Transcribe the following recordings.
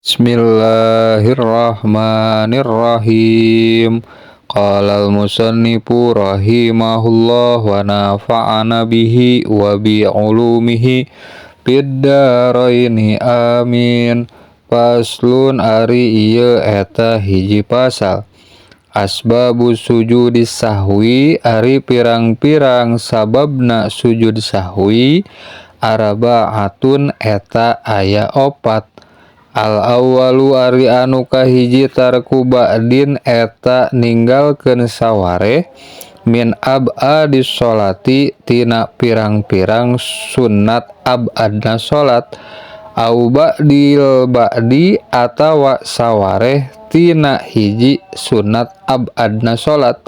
Bismillahirrahmanirrahim. Qala al-musannifu rahimahullah wa nafa'ana bihi wa bi ulumihi fid dharaini amin. Faslun ari ieu eta hiji pasal. Asbabu sujudi sahwi ari pirang-pirang sababna sujud sahwi arbaatun eta aya opat. Al awwalu ari anu kahiji tarku ba'din eta ninggalkeun sawareh min ab'adis sholati tina pirang-pirang sunat ab'adna salat au ba'dil ba'di atawa sawareh tina hiji sunat ab'adna salat.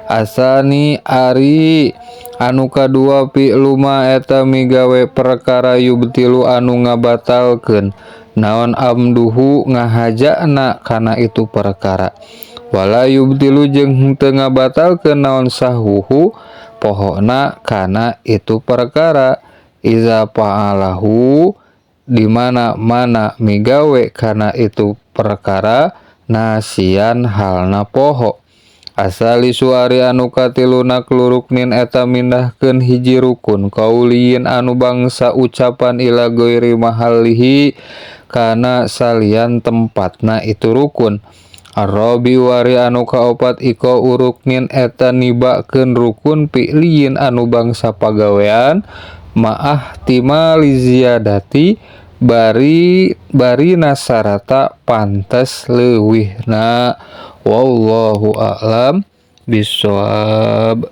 Asani ari anu kadua fi'lu ma eta migawe perkara yubtilu anu ngabatalkeun naon amduhu ngahajana kana itu perkara wala yubtilu jeung henteu ngabatalkeun naon sahwuhu pohona kana itu perkara iza fa'alahu di mana-mana migawe kana itu perkara nasian halna poho. Asalisu ari anu katiluna kluruknin eta mindahkeun hiji rukun kauliin anu bangsa ucapan ila ghairi mahallihi kana salian tempatna itu rukun. Arrobi wari anu kaopat iko uruknin eta nibakeun rukun fi'liyin anu bangsa pagawean ma'ah timali ziyadati bari bari nasarata pantes leuwihna. Wallahu a'lam bissawab.